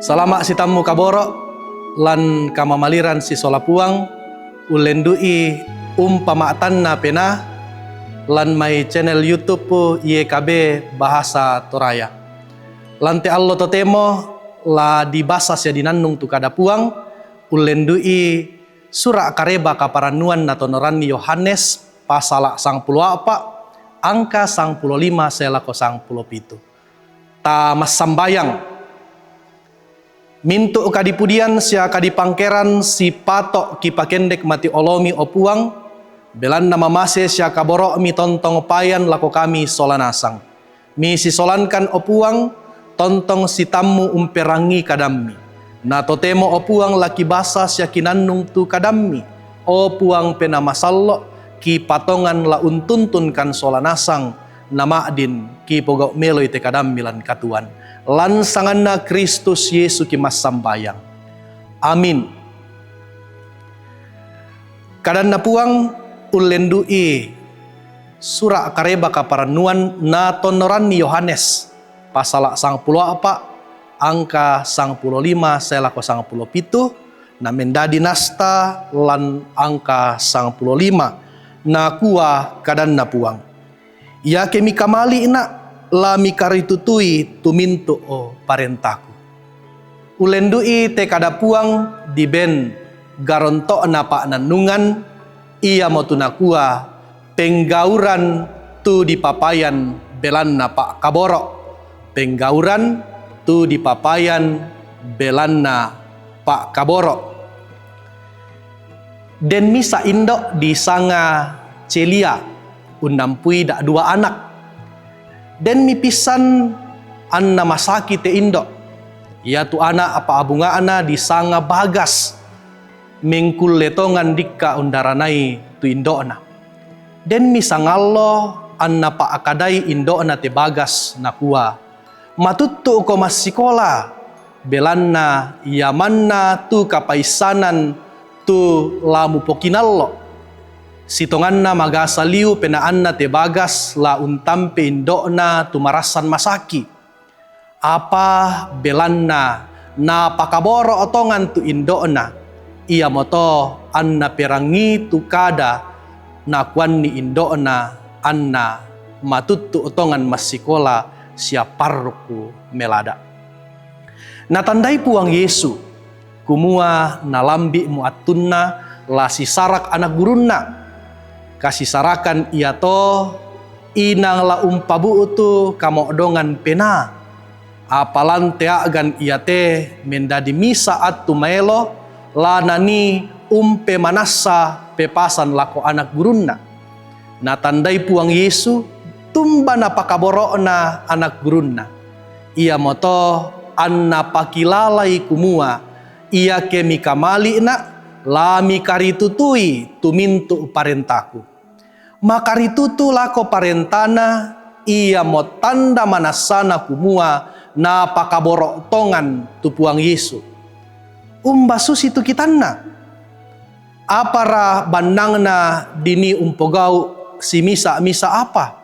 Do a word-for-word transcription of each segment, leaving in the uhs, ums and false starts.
Salama' sitammu kaboro' lan kamamaliran sisola Puang, ullendu'i Umpama'tanna Penaa lan mai channel YouTube Y K B Bahasa Toraya. Lan te allo totemo la dibasa sia dinannung tu kada Puang, ullendu'i sura' Kareba Kaparannuan natonoranni Yohanes, pasala' sangpulo a'pa', angka sangpulo lima sae lako sangpulo pitu. Ta massambayang. Mintu' kadipudian sia kadipangkeran sipato' kipakendek mati olomi, o Puang, belanna mamase sia kaboro'mi tontong payan lako kami sola nasang. Misisolankan, o Puang, tontong sitammu umperangi kadammi. Na totemo, o Puang, la kibasa sia kinannung tu kadammi. O Puang Penaa Masallo', kipatongan la untuntunkan sola nasang, na ma'din kipogau' meloi te kadammi lan katuoan. Lan sanganna Kristus Yesu kimassambayang. Amin. Kadanna Puang, ullendu'i sura' Kareba Kaparannuan natonoranni Yohanes, pasala' sangpulo a'pa', angka sangpulo lima sae lako sangpulo pitu, na mendadi nasta lan angka sangpulo lima, nakua kadanna Puang. Iake mikamali'na', la mikaritutui tu mintu' parentaku. Ullendu'i te kada Puang diben garonto'na pa'nannungan, iamotu nakua, penggauran tu dipapayan belanna pa'kaboro'. Penggauran tu dipapayan belanna pa'kaboro'. Den misa' indo' disanga Celia, unnampui da'dua anak. Den mipissan anna masaki te indo'. Iatu ana' pa'abunga'na disanga Bagas, mengkulle tongan dikka' undaranai tu indo'na. Den misa' ngallo anna pa'kadai indo'na te Bagas, nakua, matuttu'ko massikola, belanna iamanna tu kapaissanan tu la mupokinallo. Sitonganna magasa liu penaanna te Bagas la untampe indo'na tu marassan masaki. Apa belanna napakaboro' tongan tu indo'na, iamoto anna perangi tu kada nakuanni indo'na anna matuttu' tongan massikola sia parrukku melada'. Natandai Puang Yesu, kumua nalambi'mo attunna la sisarak anak gurunna. Kasisarakan iato inang la umpabu'tu kamo'dongan penaa. Apa lan tea'gan iate mendadi misa' attu maelo la nanii umpemanassa pepasan lako anak gurunna. Natandai Puang Yesu, tumba napakaboro'na anak gurunna. Iamoto anna pakilalai kumua, iake mikamali'na', la mikaritutui tu mintu' parentaku. Makaritutu lako parentana, iamo tanda manassana kumua napakaboro' tongan tu Puang Yesu. Umba susitu kitanna? Apara bannangna dinii umpogau' simisa-misa apa?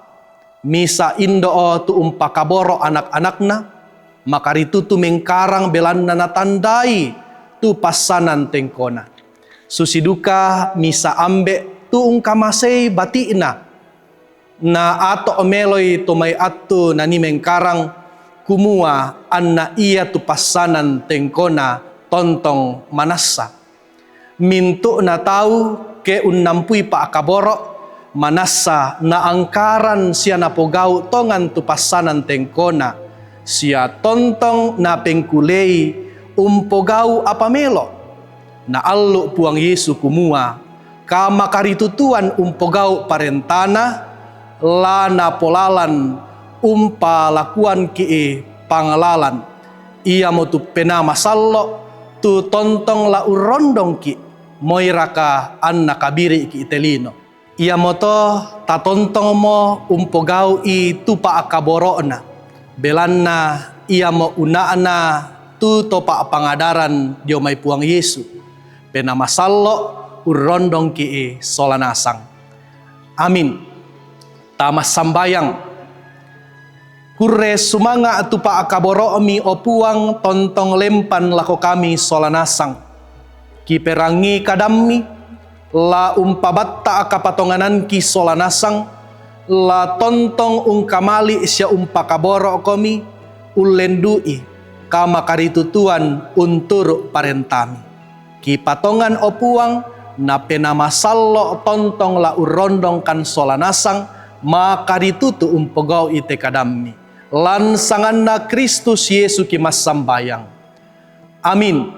Misa' indo'o tu umpakaboro' anak-anakna, makaritutu mengkarang belanna natandai tu passanan tengkona. Susi duka misa' ambe' tu ungkamasei bati'na, na ato' meloi to mai attu nanii mengkarang, kumua anna iatu passanan tengkona tontong manassa. Mintu'na tau ke unnampui pa'kaboro', manassa naangkaran sia napogau' tongan tu passanan tengkona, sia tontong napengkulei umpogau' apa melo. Naallu' Puang Yesu kumua, kamakaritutuan umpogau' parentana, la napolalan umpalakuanki' pangalalan, iamotu Penaa Masallo', tu tontong la urrondongki', moiraka anna kabiri'ki' te lino. Iamoto tatontongmo umpogau'i tu pa'kaboro'na, belanna iamo una'na tu to pa'pangadaran dio mai Puang Yesu. Penaa Masallo' urrondongki' sola nasang. Amin. Tamassambayang. Kurre sumanga' tu pa'kaboro'mi, o Puang, tontong lempan lako kami sola nasang. Kiperangi kadammi, la umpabatta' kapatonganangki sola nasang, la tontong ungkamali' sia umpakaboro' komi, ullendu'i kamakaritutuan unturu' parentami. Kipatongan, o Puang, napenamasallo' tontong la urrondongkan sola nasang, makaritutu umpogau'i te kadammi. Lan sanganna Kristus Yesu kimassambayang. Amin.